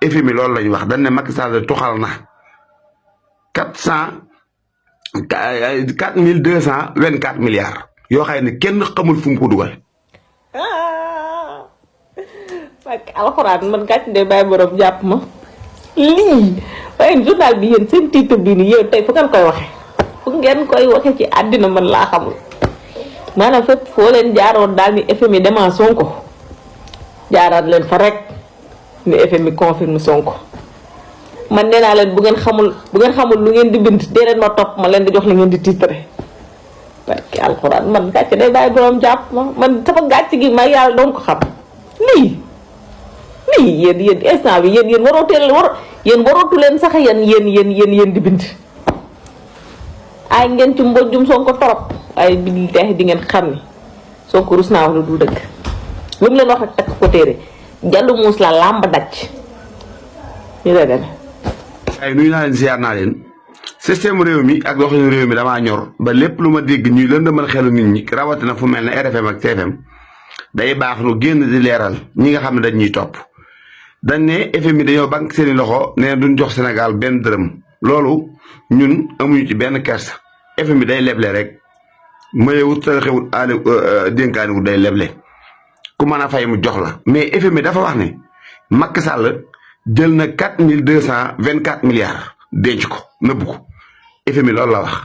FMI loolu lañ wax dañ ne Macky Sall tuxal na 4224 milliards yoo xam ne kenn xamul fu mu ko dugal. ak alxuraan man gàcc de bàyyi borom jàpp ma lii waaye journal bi yéen seen titre bi nii yow tey fu ngeen koy waxe fu ngeen koy waxe ci àddina man laa xamul maanaam fépp foo leen jaaroon daal ni FMI dema Sonko jaaraat leen fa rek ni FMI confirme Sonko man nee naa leen bu ngeen xamul lu ngeen di bind dee leen ma topp ma leen di jox li ngeen di titre parce que alxuraan man gàcc day bàyyi borom jàpp ma man sama gàcc gi may yàlla doon ko xam lii yéen instant bi yéen warootu leen sax yéen di bind ay ngeen ci mbojjum Sonko torop ay bi teex di ngeen xam ni Sonko rus naa wax lu dul dëgg lu mu leen wax ak takk ko téere jallu muus la làmb daj ñu la dem ay nuyu naa leen ziar naa leen système réew mi ak doxalinu réew mi damaa ñor ba lépp lu ma dégg ñuy lëndëmal xelu nit ñi rawatina fu mel ne RFM ak TFM day baax nu génn di leeral ñi nga xam ne dañ ñuy topp dañ ne FMI dañoo banque seeni loxo ne duñ jox Sénégal benn dërëm loolu ñun amuñu ci benn kersa FMI day leble rek mayewut saraxewut aale dénkaaniwut day leble ku mën a fay mu jox la mais FMI dafa wax ne Macky Sall jël na 4224 milliards denc ko nëbb ko FMI loolu la wax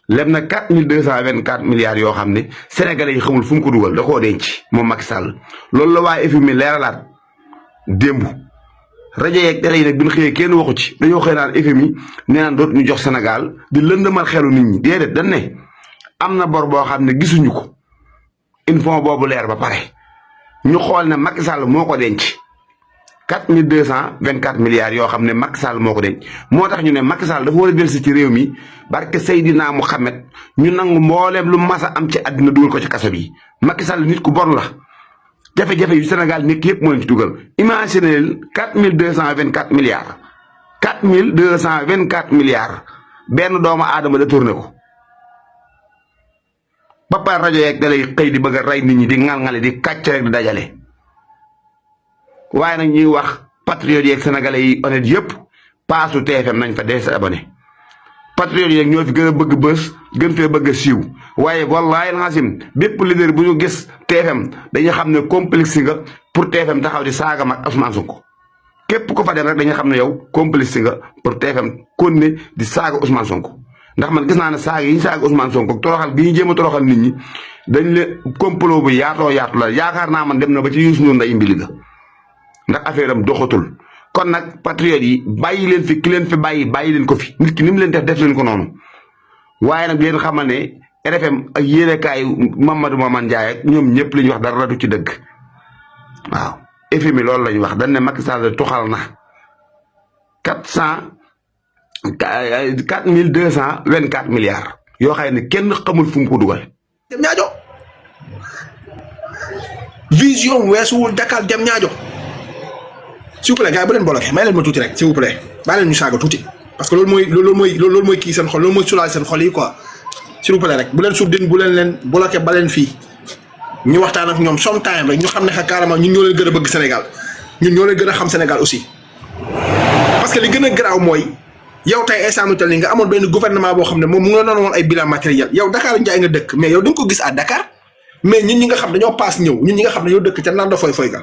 leb na 4224 milliards yoo xam ne sénégalais yi xamul fu mu ko dugal da koo denc moom Macky Sall loolu la waaye FMI leeralaat démb rajo yeeg télé yi nag bi ñu xëyee kenn waxu ci dañoo xëy naan FMI nee naan dootuñu jox Sénégal di lëndëmal xelu nit ñi déedéet dañ ne am na bor boo xam ne gisuñu ko il faut boobu leer ba pare ñu xool ne Macky Sall moo ko denc 4224 milliards yoo xam ne Macky Sall moo ko denc moo tax ñu ne Macky Sall dafa war a dellusi ci réew mi barke Seydina Mouhamed ñu nangu mbooleem lu masa am ci àddina dugal ko ci kaso bi Macky Sall nit ku bon la jafe-jafe yu Sénégal nekk yëpp moo leen ci dugal imaginez 4224 milliards 4224 milliards benn doomu aadama détourné ko ba pare rajo yeeg da lay xëy di bëgg a rey nit ñi di ŋal-ŋale di kàcc rek di dajale waaye nag ñuy wax patriotes yeeg sénégalais yi honnête yëpp paasu TFM nañ fa dee sa abonné patriotes yeeg ñoo fi gën a bëgg bës gën fee bëgg a siiw waaye wallaahi alxasim bépp leader bu ñu gis TFM dañuy xam ne complexe nga pour TFM taxaw di saaga mag Ousmane Sonko képp ku fa dem rek dañuy xam ne yow complexe nga pour TFM continuer di saaga Ousmane Sonko ndax man gis naa ne saaga yi ñu saaga Ousmane Sonko toroxal bi ñu jéem a toroxal nit ñi dañ le complot bu yaatoo yaatu la yaakaar naa man dem na ba ci Youssou Ndour nday mbili ga ndax affaire am doxatul kon nag patriotes yi bàyyi leen fi ki leen fi bàyyi leen ko fi nit ki ni mu leen def leen ko noonu waaye nag leen xamal ne RFM ak yéenekaayu Mamadou Maman Ndiaye ak ñoom ñëpp li ñu wax dara du ci dëgg waaw FMI loolu la ñu wax dañ ne Macky Sall tuxal na 4224 milliards yoo xam ne kenn xamul fu mu ko dugal. dem ñaajo vision weesuwul Dakar dem ñaajo s'il vous plaît gars yi bu leen bloqué may leen ma tuuti rek s'il vous plaît bàyyi leen ñu saaga tuuti parce que loolu mooy kii seen xol loolu mooy sulaay seen xol yi quoi s'il vous plaît rek bu leen suuf din bu leen bloqué ba leen fii ñu waxtaan ak ñoom sometime rek ñu xam ne xa carrément ñun ñoo leen gën a bëgg Sénégal ñun ñoo leen gën a xam Sénégal aussi parce que li gën a garaaw mooy yow tey instant tel ni nga amoon benn gouvernement boo xam ne moom mu nga doon woon ay bilan matériel yow Dakar Njaay nga dëkk mais yow da nga ko gis à Dakar mais ñun ñi nga xam dañoo paas ñëw ñun ñi nga xam ne ñoo dëkk ca Nanda Foy Foy ga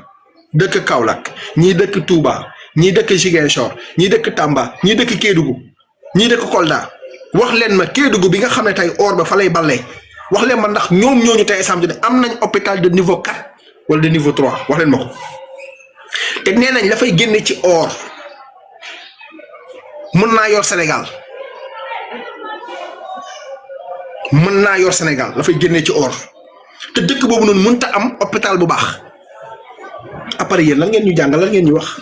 dëkk Kaolack ñii dëkk Touba ñii dëkk Ziguinchor ñii dëkk Tamba ñii dëkk Kédougou ñii dëkk Kolda wax leen ma Kédougou bi nga xam ne tey or ba fa lay ballee wax leen ma ndax ñoom ñooñu tey instant am nañ hôpital de niveau 4 wala de niveau 3 wax leen ma ko te nee nañ la fay génne ci or mën naa yor Sénégal la fay génne ci or te dëkk boobu noonu mënta am hôpital bu baax après yéen lan ngeen ñu jàngal lan ngeen ñu wax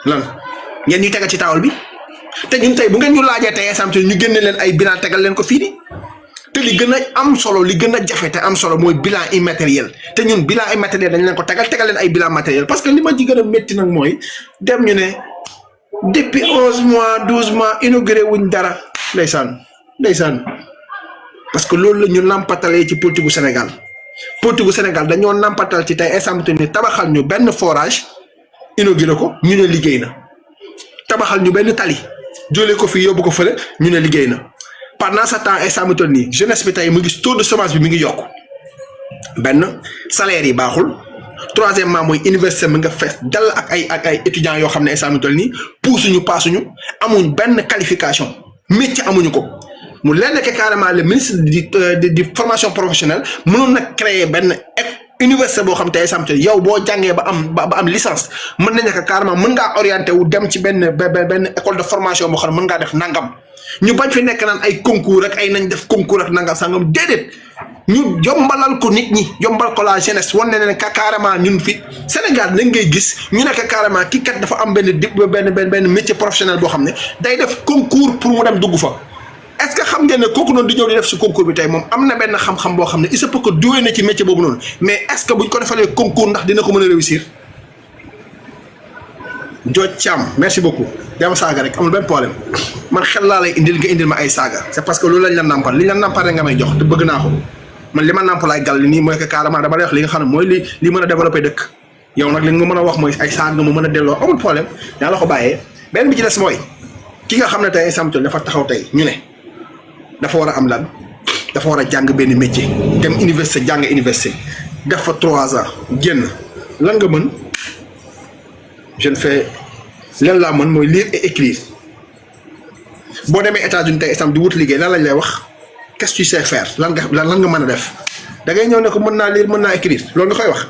lan ngeen ñu tegal ci taawal bi te ñun tey bu ngeen ñu laajee tey exemple ñu génne leen ay bilan tegal leen ko fii di te li gën a am solo li gën a jafe te am solo mooy bilan immatériel te ñun bilan immatériel dañ leen ko tegal leen ay bilan matériel parce que li ma ci gën a métti nag mooy dem ñu ne depuis 11 mois 12 mois inauguré wuñ dara ndeysaan parce que loolu la ñu nampatalee ci politique bu Sénégal dañoo nampatal ci tey instant ni tabaxal ñu benn forage inauguré ko ñu ne liggéey na tabaxal ñu benn tali jëlee ko fii yóbbu ko fële ñu ne liggéey na pendant ce temps instant mu toll nii jeunesse bi tey mu ngi taux de chômage bi mi ngi yokku benn salaire yi baaxul troisièmement mooy université mi nga fees dal ak ay étudiants yoo xam ne instant mu toll nii puusuñu paasuñu amuñ benn qualification métier amuñu ko mu leen nekk carrément le ministre di formation professionnelle mënoon na créer benn université boo xam te instant yow boo jàngee ba am licence mën nañ nekk carrément mën ngaa orienté wu dem ci benn école de formation boo xam ne mën ngaa def nangam ñu bañ fi nekk naan ay concours ak ay nañ def concours ak nangam sangam déedéet ñu yombalal ko nit ñi yombal ko la jeunesse wan ne carrément ñun fi Sénégal nañ ngay gis ñu nekk carrément kii kat dafa am benn métier professionnel boo xam ne day def concours pour mu dem dugg fa. est-ce que xam ngeen ne kooku noonu di ñëw di def si concours bi tey moom am na benn xam-xam boo xam ne il se peut que doué na ci métier boobu noonu mais est-ce que buñ ko defalee concours ndax dina ko mën a réussir. Ndiodj Thiam merci beaucoup dama saaga rek amul benn problème man xel laa lay indil nga indil ma ay saaga c'est parce que loolu lañ la nàmpal li ñu la nàmpal rek nga may jox te bëgg naa ko man li ma nàmpal ay gàll nii mooy que carrément dama lay wax li nga xam ne mooy li mën a développer dëkk yow nag li nga mën a wax mooy ay saaga nga ma mën a delloo amul problème yaa la ko bàyyee benn bi ci des mooy ki nga xam ne tey exemple dafa taxaw tey ñu ne dafa war a am lan dafa war a jàng benn métier dem université jàng université def fa 3 ans génn lan nga mën je ne fais leen laa mën mooy lire et écrire boo demee États-Unis tey exemple di wut liggéey lan lañ lay wax qu'est-ce que tu sais faire lan nga mën a def da ngay ñëw ne ko mën naa lire mën naa écrire loolu nga koy wax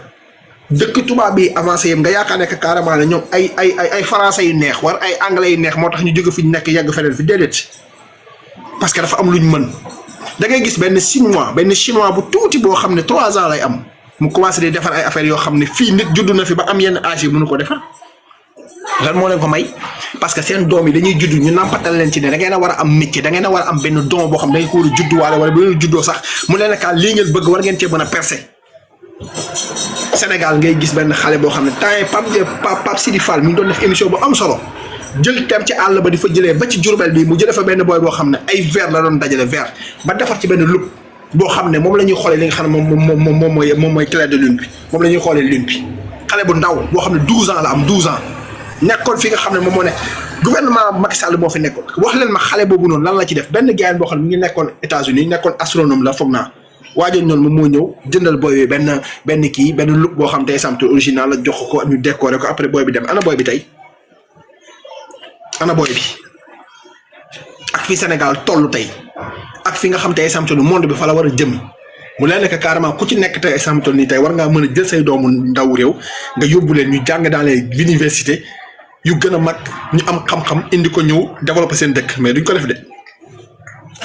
dëkk tubaab bi avancé yëpp nga yaakaar ne que carrément ne ñoom ay français yu neex war ay anglais yu neex moo tax ñu jóge fi ñu nekk yegg feneen fi déedéet parce que dafa am luñ mën da ngay gis benn chinois bu tuuti boo xam ne 3 ans lay am mu commencé di defar ay affaires yoo xam ne fii nit judd na fi ba am yenn âge yi mënu ko defar lan moo leen ko may parce que seen doom yi dañuy judd ñu nampatal leen ci ne da ngeen a war a am métier da ngeen a war a am benn don boo xam ne da ngeen ko war a judduwaale wala bu leen juddoo sax mu leen ne kaa lii ngeen bëgg war ngeen cee mën a percer Sénégal ngay gis benn xale boo xam ne temps yi Pape Sidi Fall mi ngi doon def émission bu am solo jël tem ci àll ba di fa jëlee ba ci Jurbel bi mu jëlee fa benn booy boo xam ne ay verre la doon dajale verre ba defar ci benn loupe boo xam ne moom la ñuy xoolee li nga xam ne moom mooy clair de lune bi moom la ñuy xoolee lune bi xale bu ndaw boo xam ne 12 ans la am 12 ans nekkoon fi nga xam ne moom moo ne gouvernement Macky Sall moo fi nekkoon wax leen ma xale boobu noonu lan la ci def benn gars boo xam ne mi ngi nekkoon États-Unis nekkoon astronome la foog naa waajoon noonu moom moo ñëw jëndal booy bi benn loupe boo xam tey samte original la jox ko ñu décorer ko après booy bi dem ana booy bi tey ana booy bi ak fi Sénégal toll tey ak fi nga xam tey samte monde bi fa la war a jëm mu leen nekk carrément ku ci nekk tey samte nii tey war ngaa mën a jël say doomu ndaw réew nga yóbbu leen ñu jàng dans les universités yu gën a mag ñu am xam-xam indi ko ñëw développer seen dëkk mais duñ ko def de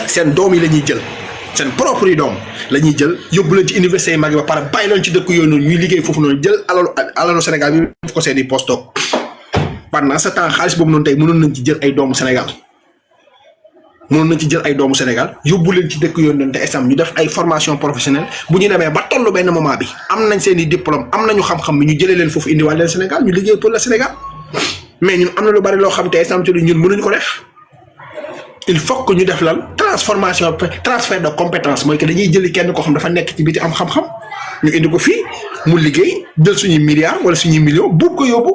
seen doom yi la ñuy jël seen propre yi doom la ñuy jël yóbbu leen ci université yi mag yi ba pare bàyyi leen ci dëkk yooyu noonu ñuy liggéey foofu noonu jël alalu Sénégal bi def ko seen i poste toog pendant ce temps xaalis boobu noonu tey mënoon nañ ci jël ay doomu Sénégal yóbbu leen ci dëkk yooyu noonu te instant ñu def ay formation professionnelle bu ñu demee ba tollu benn moment bi am nañ seen i diplôme am nañu xam-xam bi ñu jëlee leen foofu indiwaat leen Sénégal ñu liggéey pour le Sénégal mais ñun am na lu bari loo xam te instant ñun mënuñ ko def il faut que ñu def lan transfert de compétence mooy que dañuy jëli kenn koo xam dafa nekk ci biti am xam-xam ñu indi ko fii mu liggéey jël suñuy milliards wala suñuy millions buub ko yóbbu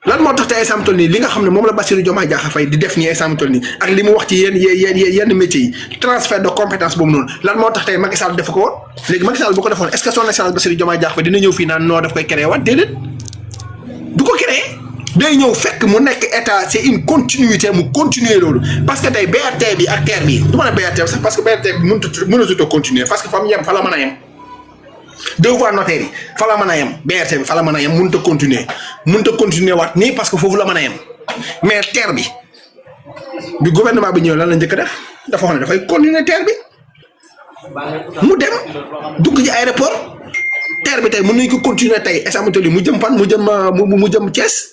lan moo tax te instant nii li nga xam ne moom la Bassirou Diomaye Diakhar Faye di def nii instant nii ak li mu wax ci yenn métiers yi transfert de compétence boobu noonu lan moo tax tey Macky Sall def ko woon léegi Macky Sall bu ko defoon est-ce que son excellence Bassirou Diomaye Diakhar Faye dina ñëw fii naan noo daf koy créé waat déedéet du ko créé day ñëw fekk mu nekk état c'est une continuité mu continuer loolu parce que tey BRT bi ak TER bi du ma ne BRT sax parce que BRT bi mënatut a continuer parce que fa mu yem fa la mën a yem devoir notaire yi fa la mën a yem BRT bi fa la mën a yem mënut a continuer waat nii parce que foofu la mën a yem mais TER bi gouvernement bi ñëw lan la njëkk a def dafa wax ne dafay continuer TER bi mu dem dugg ci aéroport TER bi tey mën nañu ko continuer tey esamantoli mu jëm fan mu jëm Thiès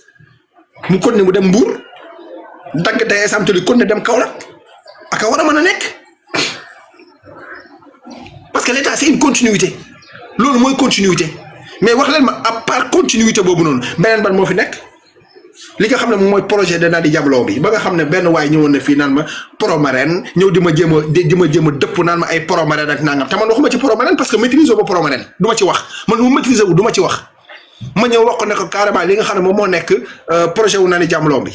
mu continuer mu dem Mbour dagg tey esamantoli continuer dem Kaolack ak war a mën a nekk parce que l'état c'est une continuité loolu mooy continuité mais wax leen ma à part continuité boobu noonu beneen ban moo fi nekk li nga xam ne moom mooy projet de Nadi Diablo bi ba nga xam ne benn waay ñëwoon na fii naan ma Promaren ñëw di ma jéem a dëpp naan ma ay Promaren ak nangam te man waxuma ci Promaren parce que maîtriser ba Promaren du ma ci wax man mu maîtriser wu du ma ci wax ma ñëw wax ko ne ko carrément li nga xam ne moom moo nekk projet wu Nani Jamlom bi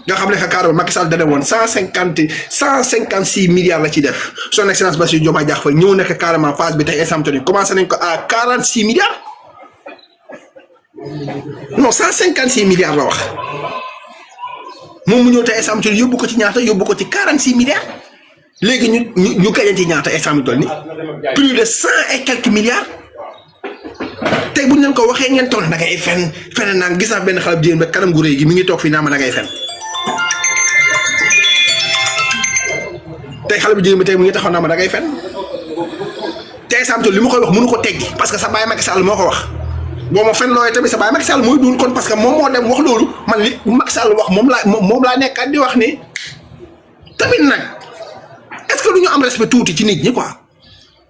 nga xam ne que carrément Macky Sall dana woon 156 milliards la ci def son excellence Bassirou Diomaye Diakhar Faye ñëw nekk carrément phase bi tey instant commencé nañ ko à 46 milliards non 156 milliards la wax moom mu ñëw tey instant yóbbu ko ci ñaata yóbbu ko ci 46 milliards léegi ñu gañe ci ñaata instant toll ni plus de 100 et quelques milliards. tey bu ñu leen ko waxee ngeen toog ne da ngay fen naan gis naa benn xale bu jigéen ba kanam gu rëy gi mi ngi toog fii naa ma da ngay fen tey xale bu jigéen bi tey mu ngi taxaw naa ma da ngay fen tey samto li ma koy wax mënu ko teggi parce que sa baay Macky Sall moo ko wax boo ma fen looyee tamit sa baay Macky Sall mooy duul kon parce que moom moo dem wax loolu man li Macky Sall wax moom laa nekkaat di wax ni tamit nag est-ce que du ñu am respect tuuti ci nit ñi quoi.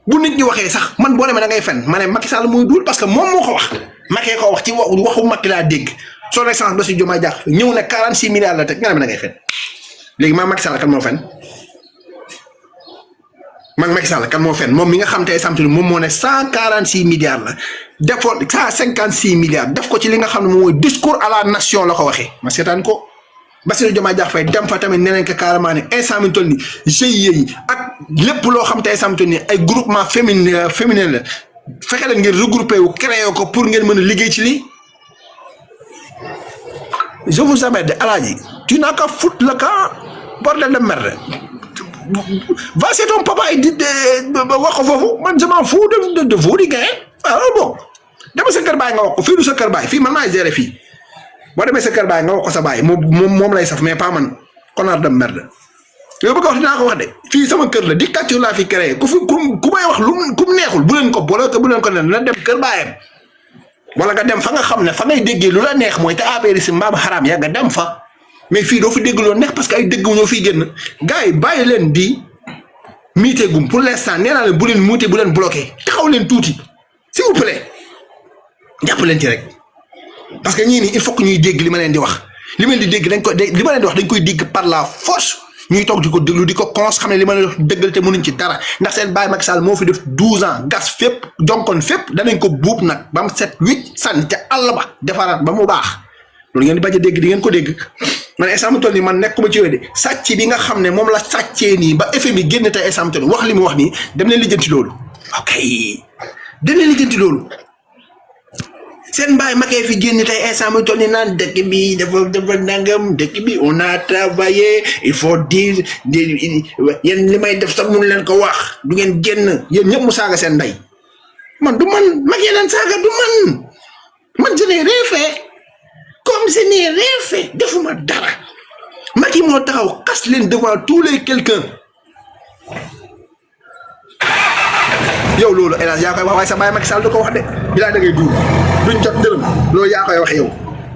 bu nit ñi waxee sax man boo demee da ngay fen ma ne Macky Sall muy duul parce que moom moo ko wax Macky ko wax ci waxu Macky laa dégg son excellence Bassirou Diomaye Diakhar Faye ñëw ne 46 milliards la teg nga ne da ngay fen léegi maa Macky Sall kan moo fen man Macky Sall kan moo fen moom mi nga xam tey samedi moom moo ne 146 milliards la defoon 156 milliards def ko ci li nga xam ne moom mooy discours à la nation la ko waxee ma seetaan ko. Bassirou Diomaye Diakhar Faye dem fa tamit neneen ko carrément ne instant mi toll ni GIE yi ak lépp loo xam te instant mi toll ni ay groupement féminin la fexe leen ngeen regroupé wu créé ko pour ngeen mën a liggéey ci lii je vous amène Alaaji tu n'as qu'à foutre le camp bordel de merde va c'est ton papa di wax ko foofu man je m'en fous de vous di gaye waaw bon dama sa kër baay nga wax ko fii du sa kër baay fii man maay gérer fii boo demee sa kër baay nga wax ko sa baay moom lay saf mais pas man connard de merde yow bëgg wax dinaa ko wax de fii sama kër la dictature laa fi créé ku may wax ku mu neexul bu leen ko boole bu leen ko nen na dem kër baayam wala nga dem fa nga xam ne fa ngay déggee lu la neex mooy te affaire si mbaam xaraam ya nga dem fa mais fii doo fi dégg loo neex parce que ay dégg ñoo fiy génn gars yi bàyyi leen di miite gum pour l'instant nee naa leen bu leen muute bu leen bloqué taxaw leen tuuti s'il vous plaît jàpp leen ci rek. parce que ñii nii il faut que ñuy dégg li ma leen di wax li ma leen di dégg li ma leen di wax dañ koy dégg par la force ñuy toog di ko déglu di ko cons xam ne li ma leen wax dëggal te mënuñ ci dara ndax seen baay Macky Sall moo fi def 12 ans gas fépp jonkoon fépp danañ ko buub nag ba mu set 8 sànni ca àll ba defaraat ba mu baax loolu ngeen di bañ a dégg di ngeen ko dégg man instant mu toll nii man nekkuma ci yooyu de sàcc bi nga xam ne moom la sàccee nii ba effet bi génn tey instant mu toll wax li mu wax nii dem leen lijjanti loolu ok dem leen lijjanti loolu. seen mbaay makee fi génn tey instant mu toll nii naan dëkk bi dafa nangam dëkk bi on a travaillé il faut dire yéen li may def sax mun leen ko wax du ngeen génn yéen ñëpp mu saaga seen ndey man du man makee leen saaga du man je n'ai rien fait comme je n'ai rien fait defuma dara Macky moo taxaw xas leen devant tous les quelqu'un yow loolu hélas yaa koy wax waaye sa baay Macky Sall du ko wax de bilaa da ngay duul duñ jot dërëm loolu yaa koy wax yow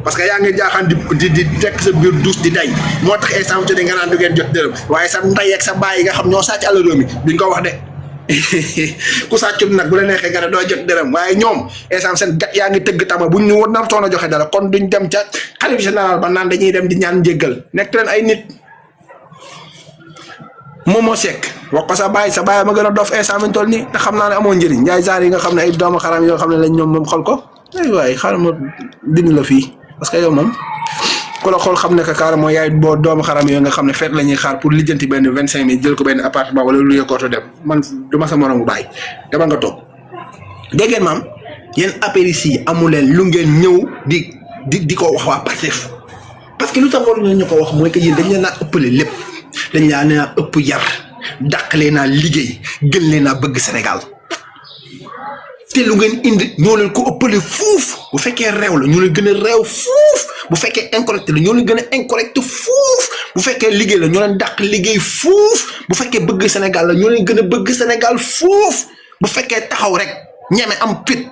parce que yaa ngi jaaxaan di tekk sa biir duus di day moo tax instant te nga naan du ngeen jot dërëm waaye sa ndey ak sa baay yi nga xam ñoo sàcc àll réew mi duñ ko wax de ku sàccul nag bu la neexee nga ne doo jot dërëm waaye ñoom instant seen gat yaa ngi tëgg tama buñ ñu nar toon a joxe dara kon duñ dem ca xalifa général ba naan dañuy dem di ñaan njéggal nekk leen ay nit Momo Seck wax ko sa baay ma gën a dof instant mi toll nii te xam naa ne amoo njëriñ njaay saar yi nga xam ne ay doomu xaram yoo xam ne lañ ñoom moom xool ko ay waay xaaral ma dindi la fii parce que yow moom ku la xool xam ne que carrément yaay boo doomu xaram yoo nga xam ne feet la ñuy xaar pour lijjanti benn 25 000 jël ko benn appartement wala lu yëkkooto dem man du ma sa morom bu bàyyi dama nga toog dégg ngeen maam yéen apéris yi amu leen lu ngeen ñëw di ko wax waa Pastef parce que lu tax waruñu ñu ko wax mooy que yéen dañ leen a ëppale lépp dañ laa ne ëpp yar dàq leen naa liggéey gën leen naa bëgg Sénégal te lu ngeen indi ñoo leen ko ëppale fuuf bu fekkee réew la ñoo leen gën a réew fuuf bu fekkee incorrect la ñoo leen gën a incorrect fuuf bu fekkee liggéey la ñoo leen dàq liggéey fuuf bu fekkee bëgg Sénégal la ñoo leen gën a bëgg Sénégal fuuf bu fekkee taxaw rek ñeme am fit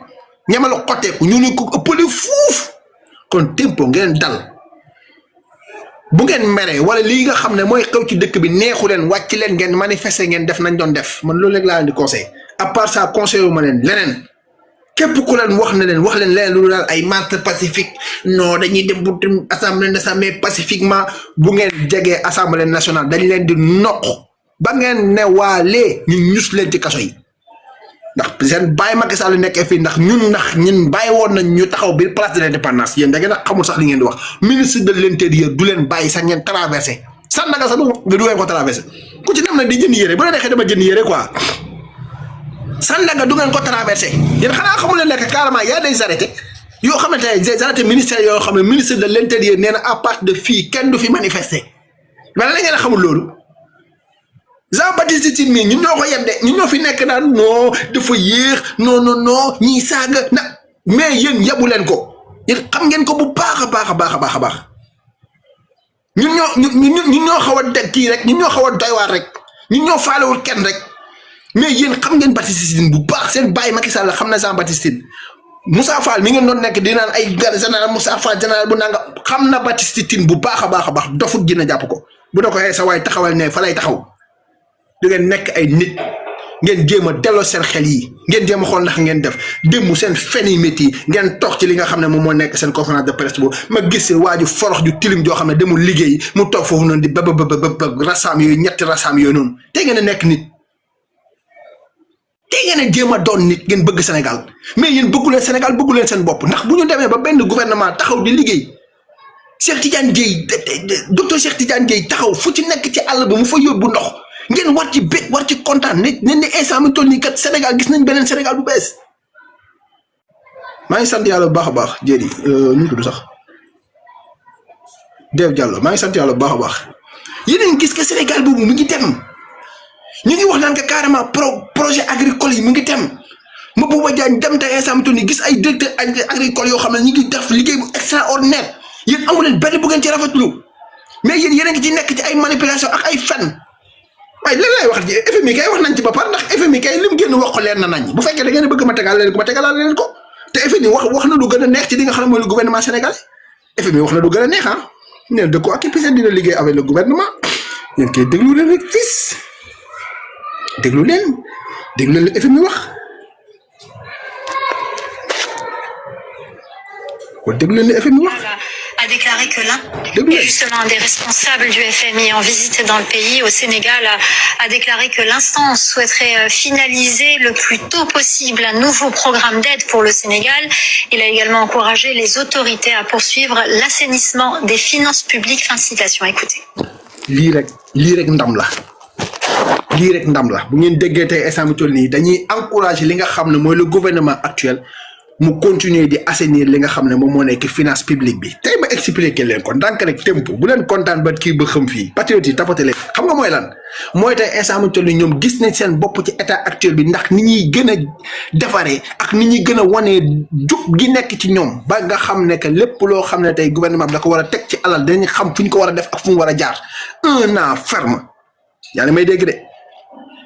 ñeme la xotteeku ñoo leen ko ëppale fuuf kon tempo ngeen dal. bu ngeen meree wala lii nga xam ne mooy xew ci dëkk bi neexu leen wàcc leen ngeen manifester ngeen def nañ doon def man loolu rek laa leen di conseil à part ça conseil wu ma leen leneen képp ku leen wax na leen wax leen leneen lu daal ay marche pacifique non dañuy dem bu assemblée nationale mais pacifiquement bu ngeen jegee assemblée nationale dañ leen di noq ba ngeen ne waalee ñu ñus leen ci kaso yi ndax seen bàyyi Macky Sall nekkee fii ndax ñun bàyyi woon nañ ñu taxaw biir place de l'indépendance yéen da ngeen a xamul sax li ngeen di wax ministre de l'intérieur du leen bàyyi sax ngeen traversé Sandaga sax du ngeen ko traversé ku ci dem nag di jënd yére bu la neexee dama jënd yére quoi Sandaga du ngeen ko traversé yéen xanaa xamul leen nekk carrément y a des arrêtés yoo xamante ne des arrêtés ministériels yoo xam ne ministre de l'intérieur nee na à partir de fii kenn du fi manifester wala la ngeen a xamul loolu Jean-Baptiste Tine mii ñun ñoo ko yeb de ñun ñoo fi nekk naan non dafa yéex non ñii saaga na mais yéen yebu leen ko yéen xam ngeen ko bu baax a baax ñun ñoo xaw a deg kii rek ñun ñoo xaw a doy waar rek ñun ñoo faalewul kenn rek mais yéen xam ngeen Baptiste Tine bu baax seen bàyyi Macky Sall xam na Jean-Baptiste Tine Moussa Fall mi ngeen doon nekk di naan ay général Moussa Fall général bu nanga xam na Baptiste Tine bu baax a baax dofut dina jàpp ko bu da ko sa waay taxawal ne fa lay taxaw du ngeen nekk ay nit ngeen jéem a delloo seen xel yi ngeen jéem a xool ndax ngeen def démb seen fen yi métti ngeen toog ci li nga xam ne moom moo nekk seen conférence de presse bu ma gis waaju forox ju tilim joo xam ne demul liggéey mu toog foofu noonu di ba rasaam yooyu ñetti rasaam yooyu noonu te ngeen a nekk nit te ngeen a jéem a doon nit ngeen bëgg Sénégal mais yéen bëggu leen Sénégal bëggu leen seen bopp ndax bu ñu demee ba benn gouvernement taxaw di liggéey Cheikh Tidiane Dièye docteur Cheikh Tidiane Dièye taxaw fu ci nekk ci àll bi mu fa yóbbu ndox ngeen war ci bég war ci kontaan ne instant mi toll nii kat Sénégal gis nañ beneen Sénégal bu bees maa ngi sant yàlla bu baax a baax jéeri ñu tudd sax Dave Diallo maa ngi sant yàlla bu baax a baax yéen gis que Sénégal boobu mu ngi dem ñu ngi wax naan que carrément projet agricole yi mu ngi dem ma Bouba Diagne dem tey instant mi toll nii gis ay directeur agricole yoo xam ne ñu ngi def liggéey bu extraordinaire yéen amu leen benn bu ngeen ci rafetlu mais yéen a ngi ci nekk ci ay manipulation ak ay fen waaye lan lay wax ji FMI kay wax nañ ci ba pare ndax FMI kay lim génn wax ko leen na nañ bu fekkee da ngeen bëgg ma tegal leen ko ma tegalal leen ko te FMI wax na lu gën a neex ci li nga xam ne mooy le gouvernement sénégalais FMI wax na lu gën a neex ah neen de ko ak pisen dina liggéey avec le gouvernement ngeen koy déglu leen rek fils déglu leen FMI wax ko déglu leen li FMI wax a déclaré que justement un des responsables du FMI en visite dans le pays, au Sénégal, a déclaré que l'instance souhaiterait finaliser le plus tôt possible un nouveau programme d'aide pour le Sénégal. Il a également encouragé les autorités à poursuivre l'assainissement des finances publiques. Fin de citation. Écoutez. lii rek ndam la bu ngeen déggee tey instant bi toll nii dañuy encourager li nga xam ne mooy le gouvernement actuel mu continuer di assainir li nga xam ne moom moo nekk finance publique bi tey ma expliquer leen ko ndànk rek tempo bu leen kontaan ba kii ba xam fii patriote yi tapote leen xam nga mooy lan mooy tey instant bi toll nii ñoom gis nañ seen bopp ci état actuel bi ndax ni ñuy gën a defaree ak ni ñuy gën a wanee jub gi nekk ci ñoom ba nga xam ne que lépp loo xam ne tey gouvernement bi da ko war a teg ci alal dañuy xam fu ñu ko war a def ak fu mu war a jaar 1 an ferme yaa ngi may dégg de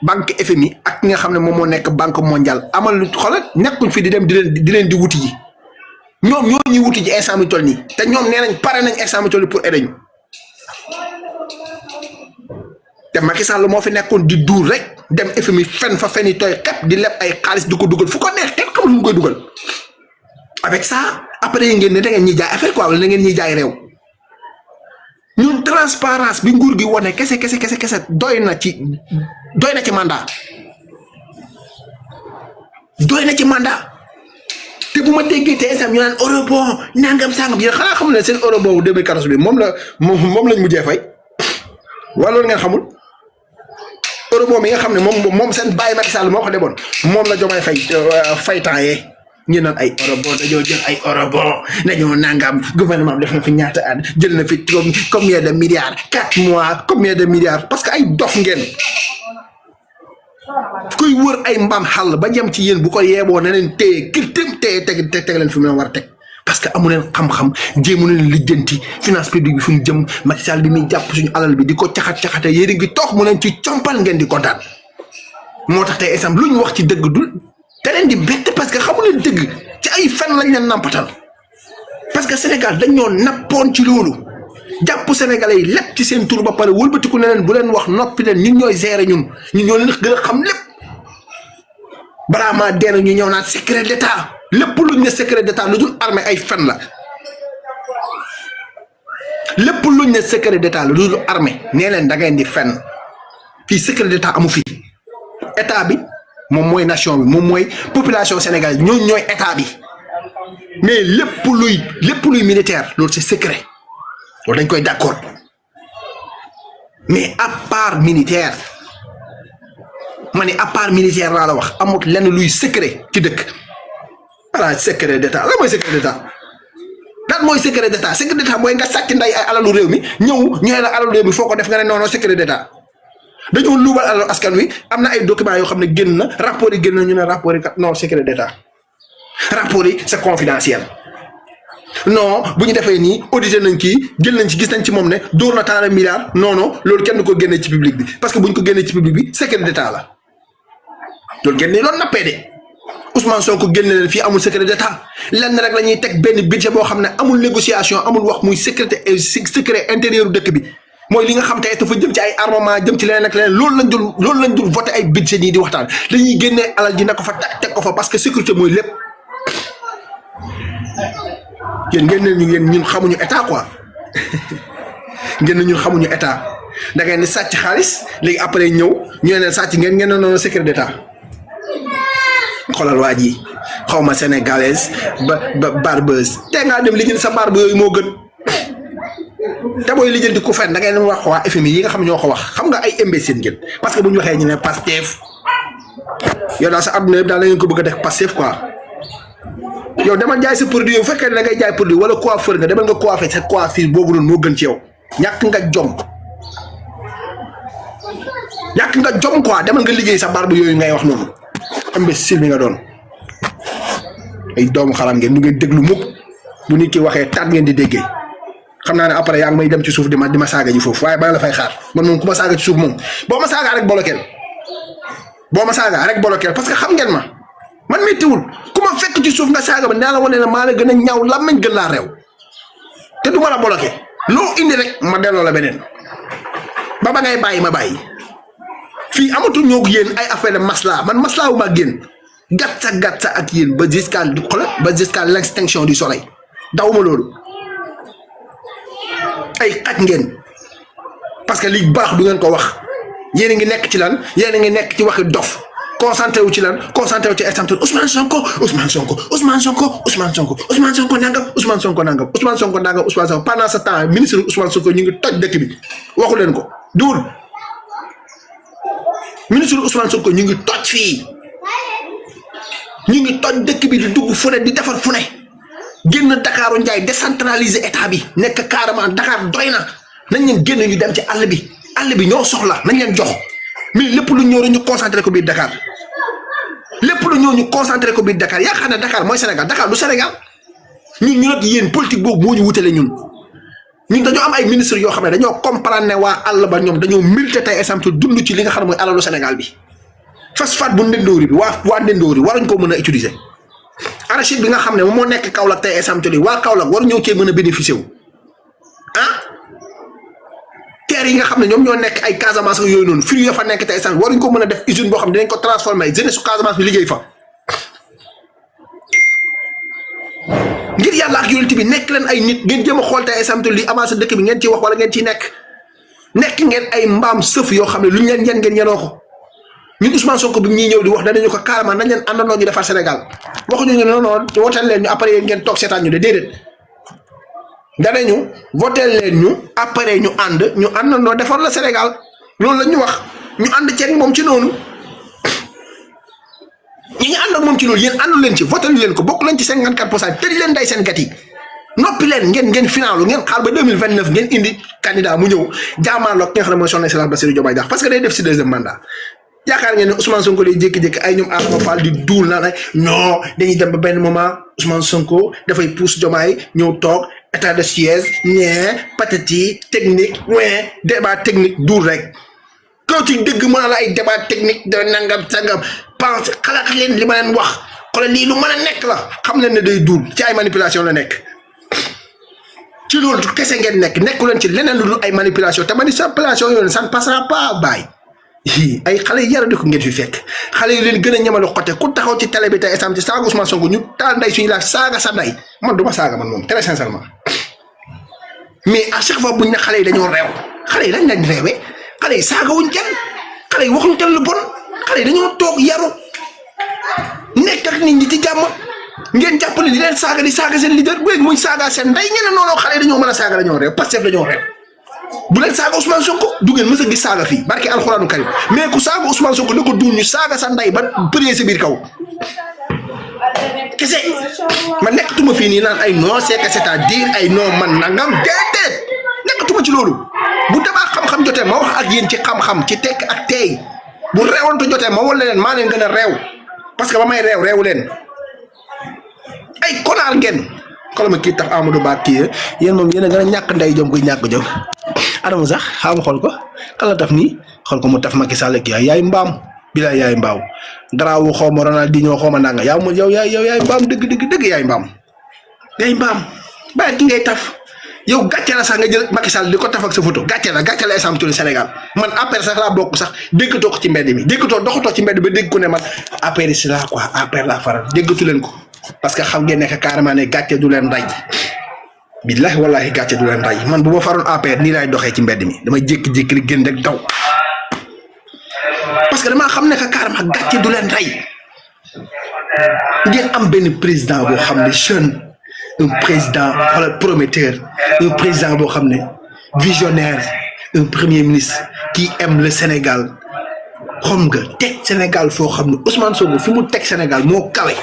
banque FMI ak nga xam ne moom moo nekk banque mondiale amal lu xoolal nekkuñ fi di dem di leen di wuti ji ñoom ñoo ñuy wuti ji instant mi toll nii te ñoom nee nañ pare nañ instant mi toll nii pour aider ñu te Macky Sall moo fi nekkoon di duur rek dem FMI fen fa fen yi tooy xep di leb ay xaalis di ko dugal fu ko neex kenn xamul fu mu koy dugal avec ça après yi ngeen ne da ngeen ñuy jaay affaire quoi wala da ngeen ñuy jaay réew ñun transparence bi nguur gi wane kese doy na ci mandat te bu ma déggee te instant ñu naan eurobond nangam sangam yéen xanaa xamul ne seen eurobond 2014 bi moom lañ mujjee fay wala loolu ngeen xamul eurobond mi nga xam ne moom seen bàyyi Macky Sall moo ko demoon moom la Diomaye fay temps yee ñu naan ay eurobond dañoo jël ay eurobond dañoo nangam gouvernement def na fi ñaata at jël na fi combien de milliards 4 mois combien de milliards parce que ay dof ngeen kuy wër ay mbaam xàll ba jëm ci yéen bu ko yeeboo na leen téye kirtim téye teg leen fi mu leen war a teg parce que amu leen xam-xam jéemu leen lijjanti finance publique bi fu mu jëm Macky Sall bi muy jàpp suñu alal bi di ko caxate yéen a ngi toog mu leen ci compal ngeen di kontaan moo tax tey exemple lu ñu wax ci dëgg dul te leen di bett parce que xamu leen dëgg ci ay fen lañ leen nampatal parce que Sénégal dañoo nappoon ci loolu jàpp sénégalais yi lépp ci seen tur ba pare wëlbatiku ne leen bu leen wax noppi leen ñun ñooy gérer ñun ñoo leen gën a xam lépp balaa maa dee ñu ñëw naan secret d'état lépp luñ ne secret d'état lu dul armée ay fen la lépp luñ ne secret d'état lu dul armée nee leen da ngeen di fen fii secret d'état amu fi état bi moom mooy nation bi moom mooy population sénégalaise ñooñu ñooy état bi mais lépp luy militaire loolu c'est secret loolu dañ koy d'accord mais à part militaire ma ne à part militaire laa la wax amut lenn luy secret ci dëkk voilà secret d'état la mooy secret d'état lan mooy secret d'état mooy nga sàcc nday ay alalu réew mi ñëw ñu ne la alalu réew mi foo ko def nga ne non secret d'état dañoo luubal alalu askan wi am na ay documents yoo xam ne génn na rapport yi génn na ñu ne rapport yi kat non secret d'état rapport yi c'est confidentiel non bu ñu defee nii audité nañ kii jël nañ ci gis nañ ci moom ne dóor na tant de milliards non loolu kenn du ko génnee ci public bi parce que bu ñu ko génnee ci public bi secret d'état la loolu génnee loolu nappee de Ousmane Sonko génne leen fii amul secret d'état lenn rek la ñuy teg benn budget boo xam ne amul négociation amul wax muy secret intérieur dëkk bi mooy li nga xam te dafa jëm ci ay armement jëm ci leneen ak leneen loolu lañ dul voté ay budget nii di waxtaan dañuy génnee alal ji na ko fa teg ko fa parce que sécurité mooy lépp yéen ngeen ne ñun xamuñu état quoi ngeen ne ñun xamuñu état da ngeen di sàcc xaalis léegi après ñëw ñu ne sàcc ngeen ne noonu secret d'état xoolal waa ji xaw ma sénégalaise ba barbeuse te ngaa dem lijjanti sa barbe yooyu moo gën te booy lijjanti ku fen da ngeen wax waa FMI yi nga xam ñoo ko wax xam nga ay imbécile ngeen parce que bu ñu waxee ñu ne Pastef yow daal sa adduna yëpp daal la ngeen ko bëgg a def Pastef quoi yow demal jaay sa produit yow bu fekkee da ngay jaay produit wala coiffeur nga demal nga coiffé sa coiffure boobu noonu moo gën ci yow ñàkk nga jom quoi demal nga liggéey sa barbe yooyu ngay wax noonu imbécile bi nga doon ay doomu xaram ngeen du ngeen déglu mukk bu nit ki waxee taat ngeen di déggee xam naa ne après yaa ngi may dem ci suuf di ma saaga ji foofu waaye ba la fay xaar man moom ku ma saaga ci suuf moom boo ma saaga rek bolokeel parce que xam ngeen ma man méttiwul ku ma fekk ci suuf nga saaga ba naa la wane ne maa la gën a ñaaw làmmiñ gën laa réew te du ma la bloqué loo indi rek ma delloo la beneen ba ngay bàyyi ma bàyyi fii amatul ñoo yéen ay affaire de masla man masla wu ma génn gàtt sa ak yéen ba jusqu'à l'extinction du soleil dawuma loolu ay xaj ngeen parce que li baax du ngeen ko wax yéen a ngi nekk ci lan yéen a ngi nekk ci waxi dof concentré wu ci lan concentré wu ci exemple Ousmane Sonko nangam pendant ce temps ministre Ousmane Sonko ñu ngi toj dëkk bi waxu leen ko duul ministre Ousmane Sonko ñu ngi toj fii ñu ngi toj dëkk bi di dugg fu ne di defar fu ne génn Dakaru Njaay décentraliser état bi nekk carrément Dakar doy na nañ leen génn ñu dem ci àll bi ñoo soxla nañ leen jox mais lépp lu ñëw ñu concentré ko biir Dakar yaakaar na Dakar mooy Sénégal Dakar du Sénégal ñu nag yéen politique boobu moo ñu wutale ñun dañoo am ay ministres yoo xam ne dañoo comprendre ne waa àll ba ñoom dañoo milité tey exemple dund ci li nga xam ne mooy alalu Sénégal bi phosphate bu Ndendoori bi waa Ndendoori waruñ ko mën a utiliser arachide bi nga xam ne moom moo nekk Kaolack tey exemple waa Kaolack war ñëw cee mën a bénéficier wu terre yi nga xam ne ñoom ñoo nekk ay Casamance ak yooyu noonu fruits ya fa nekk tey exemple waruñ ko mën a def usine boo xam ne dinañ ko transformer jeunesse su Casamance bi liggéey fa ngir yàlla ak yonent bi nekk leen ay nit ngeen jéem a xool tey exemple li avancé dëkk bi ngeen ciy wax wala ngeen ciy nekk ngeen ay mbaam sëf yoo xam ne luñ leen ngeen yenoo ko ñun Ousmane Sonko bi ñuy ñëw di wax danañu ko carrément nañ leen àndandoo ñu defar Sénégal waxuñu ne non wooteel leen ñu après ngeen toog seetaan ñu de déedéet danañu votel leen ñu après ñu àndandoo defar la Sénégal loolu la ñu wax ñu ànd ceeg moom ci noonu ñi ànd ak moom ci loolu yéen àndul leen ci votel leen ko bokk leen ci 54% tëj leen day seen gat yi noppi leen ngeen finaalu ngeen xaar ba 2029 ngeen indi candidat mu ñëw jaamaarloo ak ki nga xam ne mooy son excellence Bassirou Diomaye Diakhar parce que day def si deuxième mandat yaakaar ngeen ne Ousmane Sonko day jékki-jékki ay ñoom Adama Fall di duul naan ay non dañuy dem ba benn moment Ousmane Sonko dafay pousse Diomaye ñëw toog état de siège patati technique débat technique duul rek koo ci dëgg mën la ay débat technique de nangam sangam pense xalaat leen li ma leen wax xoolal lii lu mën a nekk la xam leen ne day duul ci ay manipulation la nekk ci loolu kese ngeen nekku leen ci leneen lu dul ay manipulation te manipulation yooyu ça ne passera pas bàyyi ay xale yi yaradi ko ngeen fi fekk xale yi leen gën a ñamalu xote ku taxaw ci télé bi tey exemple ci saaga Ousmane Sonko ñu taal nday suñu laaj saaga sa nday man du ma saaga man moom très sincèrement mais à chaque fois buñ ne xale yi dañoo réew xale yi lañ leen réewee xale yi saaga wuñ kenn xale yi waxuñ kenn lu bon xale yi dañoo toog yaru nekk ak nit ñi ci jàmm ngeen jàppale di leen saaga di saaga seen leader bu leen muy saaga seen ndey ngeen ne noonu xale dañoo mën a saaga dañoo réew Pastef dañoo réew bu leen saaga Ousmane Sonko du ngeen mës a gis saaga fii barke alxuraanu karim mais ku saaga Ousmane Sonko da ko duul ñu saaga sa ndey ba përee sa biir kaw kese ma nekkatuma fii nii naan ay non c'est-à-dire ay non man nangam déedéet nekkatuma ci loolu bu débat xam-xam jotee ma wax ak yéen ci xam-xam ci tekk ak teey bu réewantu jotee ma wala leen maa leen gën a réew parce que ba may réewu leen ay konaar ngeen xoolal ma kii tax Amadou Ba kii yéen moom yéen a gën a ñàkk ndey jom kuy ñàkk jom Adama sax xaama xool ko kala taf nii xool ko mu taf Macky Sall kii yaay mbaam bilaay yaay mbaaw daraawu xaw ma Ronaldinho xaw ma nanga yow yaay mbaam dëgg yaay mbaam bàyyi ki ngay taf yow gàcce la sax nga jël Macky Sall di ko taf ak sa photo gàcce la Essam Touré Sénégal man APR sax laa bokk sax déggatoo ko ci mbedd mi doxatoo ci mbedd ba dégg ko ne man APR si laa quoi APR laa faral déggatu leen ko parce que xam ngeen ne carrément ne gàcce du leen rey billahi wallahi gàcce du leen rey man bu ma faroon APR nii laay doxee ci mbedd mi damay jékki-jékki li gën rek daw parce que damaa xam ne carrément gàcce du leen rey ngeen am benn président boo xam ne jeune un président wala prometteur un président boo xam ne visionnaire un premier ministre qui aime le Sénégal xam nga teg Sénégal foo xam ne Ousmane Sonko fi mu teg Sénégal moo kawe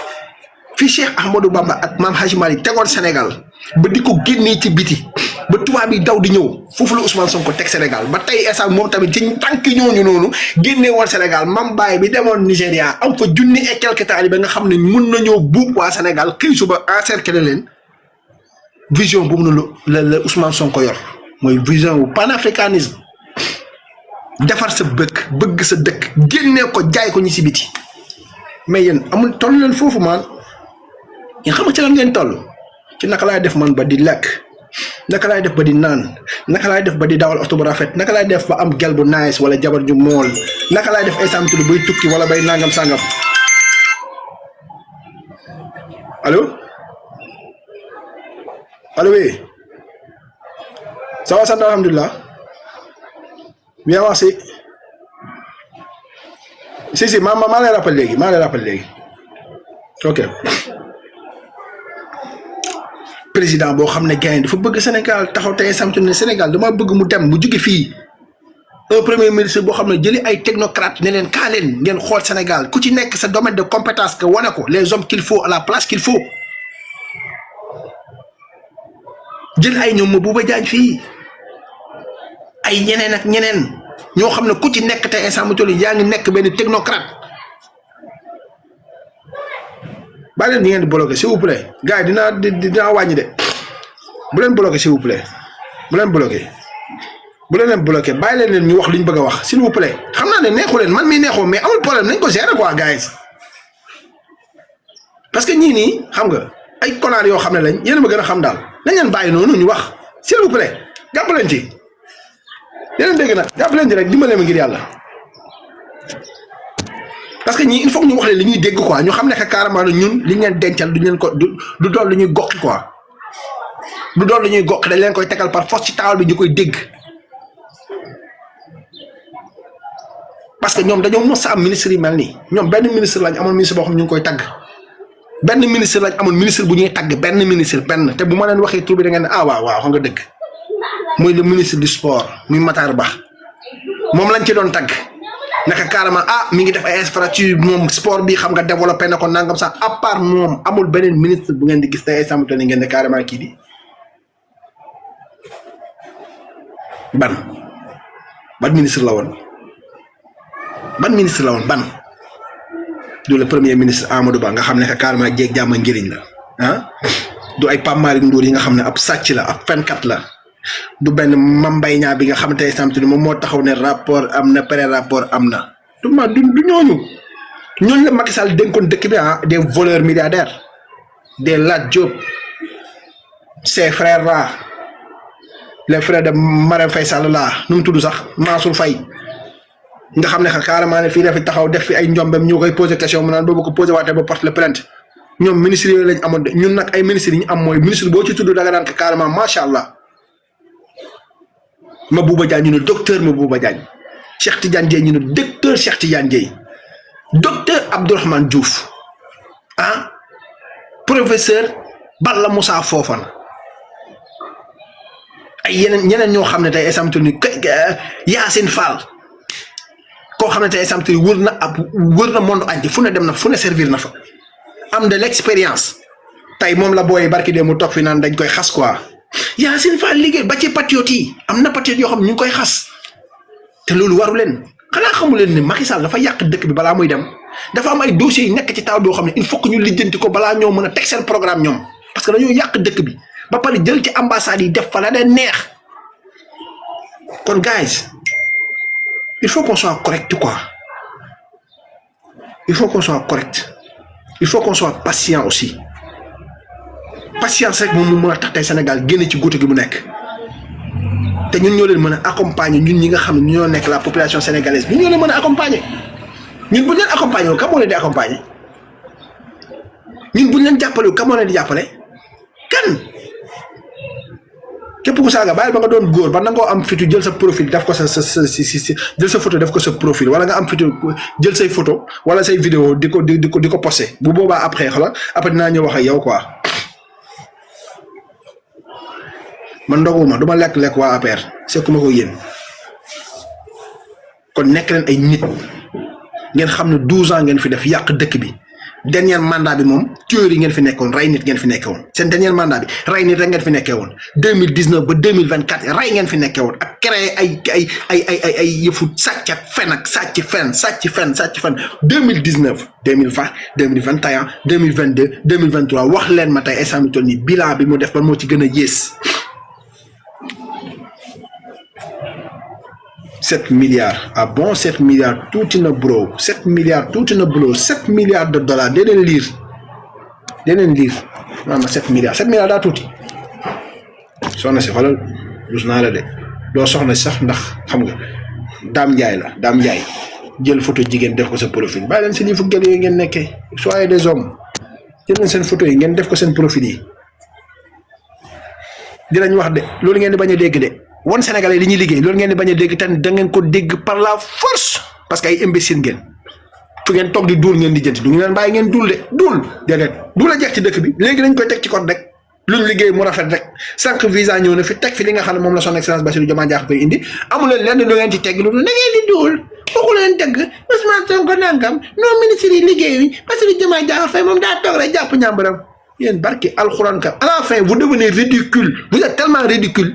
fi Cheikh Ahmadou Bamba ak Mame Hadji Malick tegoon Sénégal ba di ko génnee ci biti ba tubaab yi daw di ñëw foofu la Ousmane Sonko teg Sénégal ba tey instant moom tamit ci tànk ñooñu noonu génnee woon Sénégal Mame Baye bi demoon Nigéria am fa junni et quelques talibé nga xam ne mun nañoo buub waa Sénégal xëy suba encercler leen vision boobu noonu la Ousmane Sonko yor mooy vision wu panafricanisme defar sa bëgg sa dëkk génnee ko jaay ko ñi si biti mais yéen amul toll leen foofu man yéen xam nga ci lan ngeen toll ci naka laay def man ba di lekk naka laay def ba di naan naka laay def ba di dawal oto bu rafet naka laay def ba am gel bu nice wala jabar ju mool naka laay def ay samtulu bay tukki wala bay nangam sangam allo oui ça va sant alhamdulilah bien merci si maa lay rappel léegi ok président boo xam ne gars dafa bëgg Sénégal taxaw tey samtu ne Sénégal dama bëgg mu dem mu jóge fii un premier ministre boo xam ne jëli ay technocrate ne leen kaa leen ngeen xool Sénégal ku ci nekk sa domaine de compétence que wane ko les hommes qu'il faut à la place qu'il faut jël ay ñoom ma Bouba Diagne fii ay ñeneen ak ñeneen ñoo xam ne ku ci nekk tey instant mu toll yaa ngi nekk benn technocrate bàyyi leen ñi ngeen di bloqué s'il vous plaît gars yi dinaa wàññi de bu leen bloqué s'il vous plaît bu leen bloqué bàyyi leen ñu wax li ñu bëgg a wax s'il vous plaît xam naa ne neexu leen man mii neexoo mais amul problème nañ ko gérer quoi gars yi parce que ñii nii xam nga ay konaar yoo xam ne lañ yéen a ma gën a xam daal nañ leen bàyyi noonu ñu wax s'il vous plaît jàpp leen ci yéen dégg na jàpp leen ci rek dimbale ma ngir yàlla parce que ñii il faut que ñu wax leen li ñuy dégg quoi ñu xam ne que carrément ñun li ñu leen dencal duñ leen ko du doon lu ñuy goqi quoi du doon lu ñuy goqi dañ leen koy tegal par force ci taawal bi ñu koy dégg parce que ñoom dañoo mos a am ministre yi mel nii ñoom benn ministre lañ amoon ministre boo xam ñu ngi koy tagg benn ministre lañ amoon ministre bu ñuy tagg benn ministre benn te bu ma leen waxee tur bi da ngeen ne ah waaw xam nga dëgg muy le ministre du sport muy Matar Ba moom lañ ci doon tagg naka carrément mi ngi def ay infrastructure moom sport bi xam nga développé na ko nangam sax à part moom amul beneen ministre bu ngeen di gis tey instant ni ngeen ne carrément kii di ban ministre la woon ban du le premier ministre Amadou Ba nga xam ne que carrément jéeg jàmm njëriñ la du ay Pape Malick Ndour yi nga xam ne ab sàcc la ab fenkat la du benn Mame Mbaye Niang bi nga xam tey samedi moom moo taxaw ne rapport am na pré rapport am na du ñooñu la Macky Sall dénkoon dëkk bi des voleurs milliardaires des Lat Diop ses frères là les frères de Marème Faye Sall là nu mu tudd sax Mansour Faye nga xam ne carrément ne fii dafa taxaw def fi ay njombem ñu koy posé question mu naan boobu ko posé waatee ba porte le plainte ñoom ministres yooyu lañ amoon ñun nag ay ministres yi ñu am mooy ministre boo ci tudd da nga daan ko carrément macha allah Mabouba Diagne ñu ne docteur Mabouba Diagne Cheikh Tidiane Dièye ñu ne docteur Cheikh Tidiane Dièye docteur Abdourahmane Diouf ah professeur Balla Moussa Fofana ay ñeneen ñoo xam ne tey exemple ni Yacine Fall koo xam ne tey exemple wër na monde entier fu ne dem na fu ne servir na fa am de l'expérience tey moom la booy barki de mu toog fi naan dañ koy xas quoi Yacine Fall liggéey ba ci patriote yi am na patriote yoo xam ne ñu ngi koy xas te loolu waru leen xanaa xamu leen ne Macky Sall dafa yàq dëkk bi balaa muy dem dafa am ay dossiers yi nekk ci taw doo xam ne il faut que ñu lijjanti ko balaa ñoo mën a teg seen programme ñoom parce que dañoo yàq dëkk bi ba pare jël ci ambassade yi def fa la leen neex kon guys il faut qu'on soit correct quoi il faut qu'on soit correct il faut qu'on soit patient aussi patience rek moom mu mën a tax tey Sénégal génne ci góote gi mu nekk te ñun ñoo leen mën a accompagner ñun ñi nga xam ne ñoo nekk la population sénégalaise ñun ñoo leen mën a accompagner ñun bu ñu leen accompagner kan moo leen di accompagner ñun bu ñu leen jàppale kan moo leen di jàppale kan képp ku saaga bàyyil ba nga doon góor ba nangoo am fitu jël sa profil def ko sa jël sa photo def ko sa profil wala nga am fitu jël say photo wala say vidéo di ko posté bu boobaa après xoolal après dinaa ñëw wax ak yow quoi man ndoguma duma lekk waa APR sekkuma ko yéen kon nekk leen ay nit ngeen xam ne 12 ans ngeen fi def yàq dëkk bi dernier mandat bi moom tueur yi ngeen fi nekkoon rey nit ngeen fi nekkee woon seen dernier mandat bi rey nit rek ngeen fi nekkee woon 2019 ba 2024 rey ngeen fi nekkee woon ak créé ay yëfu sàcc ak fen ak sàcc fen 2019 2020 2021 2022 2023 wax leen ma tey instant bi toll nii bilan bi mu def ban moo ci gën a yées 7 milliards ah bon 7 milliards tuuti na bro 7 milliards tuuti na bro 7 milliards de dollars deneen liir maanaam 7 milliards daa tuuti soxna si xoolal dus naa la de doo soxna si sax ndax xam nga Dame Ndiaye jël photo jigéen def ko sa profil bàyyi leen si lii fu gel yooyu ngeen nekkee soyez des hommes jël leen seen photo yi ngeen def ko seen profil yi dinañ wax de loolu ngeen di bañ a dégg de wan Sénégalais li ñuy liggéey loolu ngeen di bañ a dégg te da ngeen ko dégg par la force parce que ay imbécile ngeen fu ngeen toog di duul ngeen di jënti du ngeen bàyyi ngeen duul de duul déedéet duul a jeex ci dëkk bi léegi dañ koy teg ci code rek luñ liggéey mu rafet rek sànq visa ñëw na fi teg fi li nga xam ne moom la son excellence Bassirou Diomaye Diakhar koy indi amul leen lenn lu ngeen ci teg lu da ngeen di duul waxu leen dëgg Ousmane Sonko nangam non ministre yi liggéey Bassirou Diomaye Diakhar Faye moom daa toog rek jàpp ñàmbaram yéen barki alxuraan ka à la fin vous devenez ridicule vous êtes tellement ridicule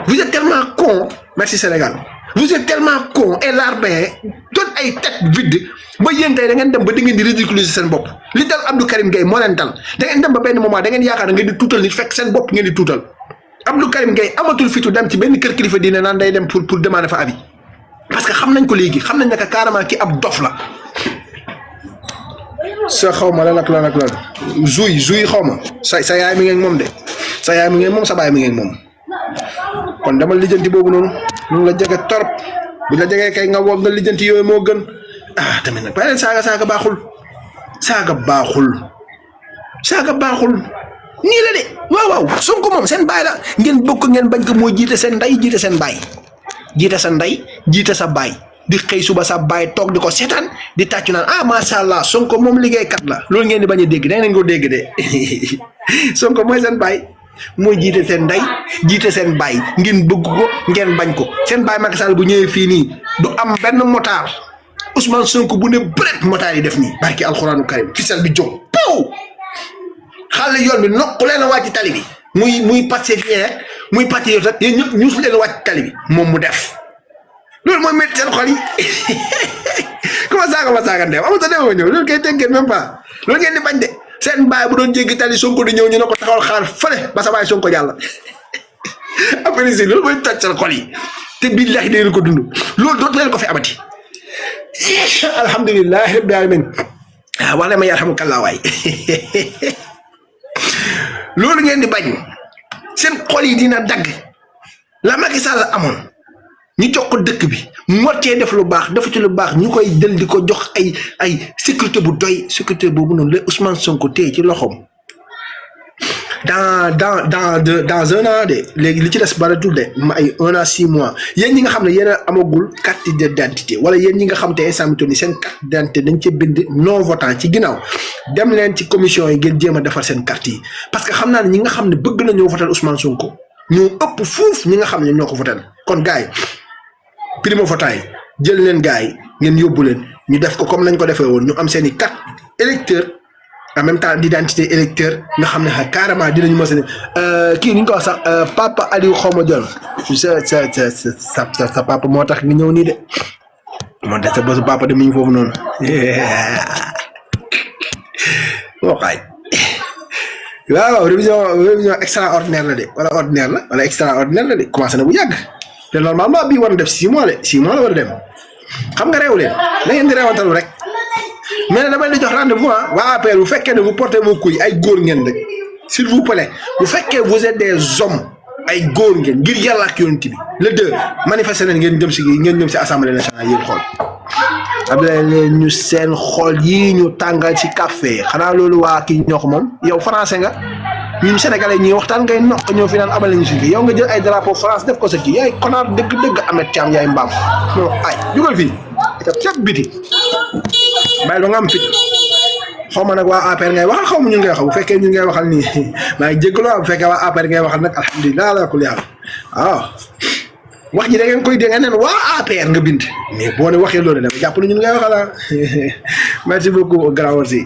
vous êtes tellement con merci Sénégal vous êtes tellement con et larbin doon ay tête vide ba yéen tey da ngeen dem ba da ngeen di ridiculiser seen bopp li dal Abdou Karim Gueye moo leen dal da ngeen dem ba benn moment da ngeen yaakaar da ngeen di tuutal nit fekk seen bopp ngeen di tuutal Abdou Karim Gueye amatul fitu dem ci benn kër kilifa diine naan day dem pour demander fa avis parce que xam nañ ko léegi xam nañ ne que carrément ki ab dof la sa xaw ma lan ak lan zuy xaw ma sa yaay mi ngeen moom de sa yaay mi ngeen moom sa baay mi ngeen moom kon dama lijjanti boobu noonu ñu la jege torop bu la jegee kay nga woo nga lijjanti yooyu moo gën tamit nag bàyyi leen saaga baaxul nii la de waaw Sonko moom seen baay la ngeen bokk ngeen bañ ko moo jiite seen ndey jiite seen baay jiite sa ndey jiite sa baay di xëy suba sa baay toog di ko seetaan di tàccu naan macha allah Sonko moom liggéeykat la loolu ngeen di bañ a dégg da ngeen ko dégg de Sonko mooy seen baay mooy jiite seen ndey jiite seen baay ngeen bëgg ko ngeen bañ ko seen baay Macky Sall bu ñëwee fii nii du am benn motard Ousmane Sonko bu ne bëreet motard yi def nii barki alxuraanu karim ficelle bi jóg pow xale yoon bi nokku leen a wàcc tali bi muy pacifien muy patriote rek yéen ñëpp ñuus leen a wàcc tali bi moom mu def loolu mooy métti seen xol yi comment saaga ma saaga ndeem amul sa dem ma ñëw loolu kay tënkee même pas loolu ngeen di bañ de seen baay bu doon jéggi tali Sonko di ñëw ñu ne ko taxawal xaar fële ba sa baay Sonko jàll après si loolu mooy toj seen xol yi te billahi dangeen ko dund loolu dootu leen ko fi amati alhamdulillahi rabbil alamin wax leen ma yarhamukallah waay loolu ngeen di bañ seen xol yi dina dagg la Macky Sall amoon ñu jox ko dëkk bi moitié def lu baax def ci lu baax ñu koy jël di ko jox ay sécurité bu doy sécurité boobu noonu la Ousmane Sonko téye ci loxoom dans un an de léegi li ci des baratul de ay 1 an 6 mois yéen ñi nga xam ne yéen a amagul carte d'identité wala yéen ñi nga xam te instant bi seen carte d'identité dañ ci bind non votant ci ginnaaw dem leen ci commission yi ngeen jéem a defar seen carte yi parce que xam naa ne ñi nga xam ne bëgg na ñoo voter Ousmane Sonko ñoo ëpp fuuf ñi nga xam ne ñoo ko voter kon gars yi primo votant yi jël leen gars yi ngeen yóbbu leen ñu def ko comme nañ ko defee woon ñu am seen i carte électeur en même temps d'identité électeur nga xam ne carrément dinañu mos a kii ni ñu ko wax sax papa Aliou xawma Dione sa papa moo tax nga ñëw nii de moo tax sa bosu papa de mi ngi foofu noonu moo xaaj waaw révision extraordinaire la de wala ordinaire la wala extraordinaire la de commencé na bu yàgg te normalement bii war na def 6 mois de 6 mois la war a dem xam nga réew leen da ngeen di réewantalu rek mais nag damay di jox rendez-vous waa APR bu fekkee ne vous portez vos couilles ay góor ngeen rek s'il vous plaît bu fekkee vous êtes des hommes ay góor ngeen ngir yàlla ak yonent bi le 2 manifester leen ngeen jëm si assemblée nationale yéen xool Abdoulaye leen ñu seen xool yii ñu tàngal ci café xanaa loolu waa kii ñoo ko moom yow français nga ñun sénégalais ñuy waxtaan ngay noq ñoo fi naan abal ñu si yow nga jël ay drapeau France def ko sa kii yaay konaar dëgg-dëgg Ahmed Thiam yaay mbaam non ay jugal fii ca biti bàyyi ba nga am fit xaw ma nag waa APR ngay waxal xaw ma ñun ngay waxal bu fekkee ñun ngay waxal nii maa ngi jégalu bu fekkee waa APR ngay waxal nag alhamdulilah ala kulli haal waaw wax ji da ngeen koy dégg neen waa APR nga bind mais boo ne waxee loolu dama jàpp ne ñun ngay waxal merci beaucoup grand aussi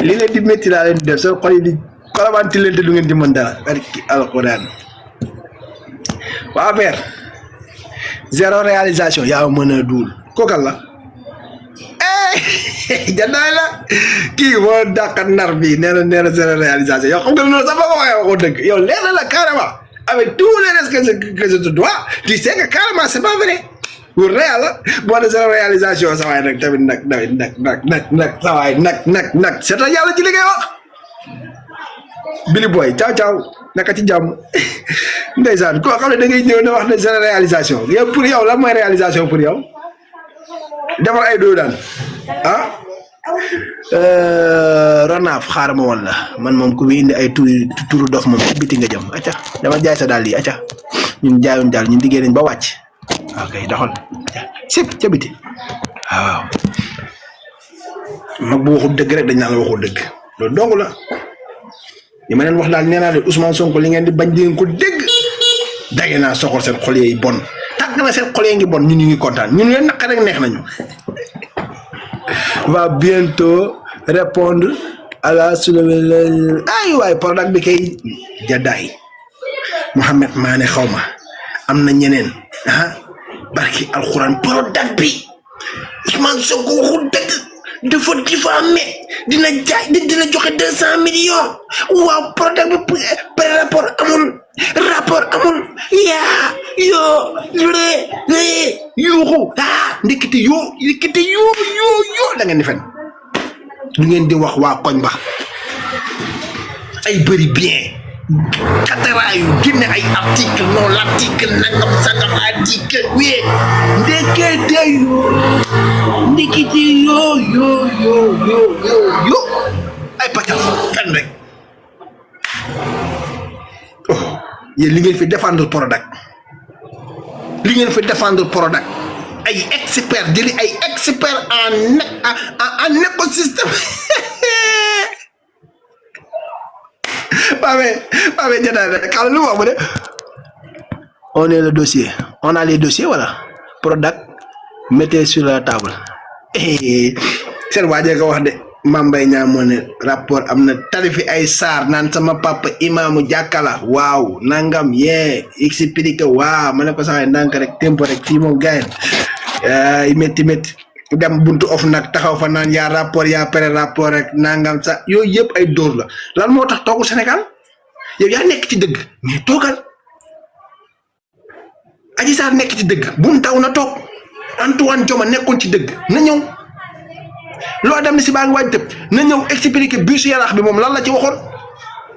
li leen di métti laa leen di def soo xol yi di kolabanti leen te du ngeen di mën dara barki alquran waa APR zéro réalisation yaa mën a duul kookal la jandaay la kii moo dàqat nar bi nee na zéro réalisation yow xam nga loolu sax ba ko waxee waxoo dëgg yow leer na la carrément avec tous les risques que je te dois tu sais que carrément c'est pas vrai pour réel la boo de zéro réalisation sa waay nag tamit nag sa waay nag c'est à yàlla ci li ngay wax Billy Boy ciao naka ci jàmm ndeysaan koo xam ne da ngay ñëw ne wax ne zéro réalisation yow pour yow lan mooy réalisation pour yow defar ay doo daan Ronaaf xaaral ma woon la man moom ku indi ay turu dof moom biti nga jëm acca dama jaay sa daal lii acca ñun jaayuñ daal ñun liggéey nañ ba wàcc ok doxal sip ca biti waaw mag bu waxul dëgg rek dañ naan la waxul dëgg loolu dong la li ma leen wax daal nee naa leen Ousmane Sonko li ngeen di bañ di ngeen ko dégg dagge naa soxor seen xol yi bon tàgg na seen xol yi ngi bon ñun ñu ngi kontaan ñun leen naq rek neex nañu va bientôt répondre à la soulèvement ay waay Prodac bi kay jadaay Mohamed Mané xawma am na ñeneen barki alxuraan Prodac bi Ousmane Sonko waxul dëgg dafa diffamé dina jaay dina joxe 200 millions waaw Prodac bi rapport amul yaa yoo yuuxu ndekete yoo da ngeen di fen lu ngeen di wax waa koñ ba ay bëri bien kataraayu génne ay article non l'article nangam sangam article oui ndekete yoo ay pàccal fen rek yéen li ngeen fi défendre Prodac ay expert jëli ay expert en écosystème waaw jëndaat xaaral lu wax mu ne on est le dossier on a les dossiers voilà Prodac mettez sur la table seen waajee ko wax de Mame Mbaye Niang moo ne rapport am na tarifi ay saar naan sama papa imaamu jàkkala waaw nangam yee expliqué waaw ma ne ko sax ndànk rek tempo rek fii moom gayen ay métti dem buntu of nag taxaw fa naan yaa rapport yaa pré rapport rek nangam sax yooyu yëpp ay dóor la lan moo tax toogu Sénégal yow yaa nekk ci dëgg mais toogal Adji Sarr nekk ci dëgg bu mu taw na toog Antoine Diome nekkoon ci dëgg na ñëw loo dem ni si baa ngi waaj tëb na ñëw expliquer bus yaraax bi moom lan la ci waxoon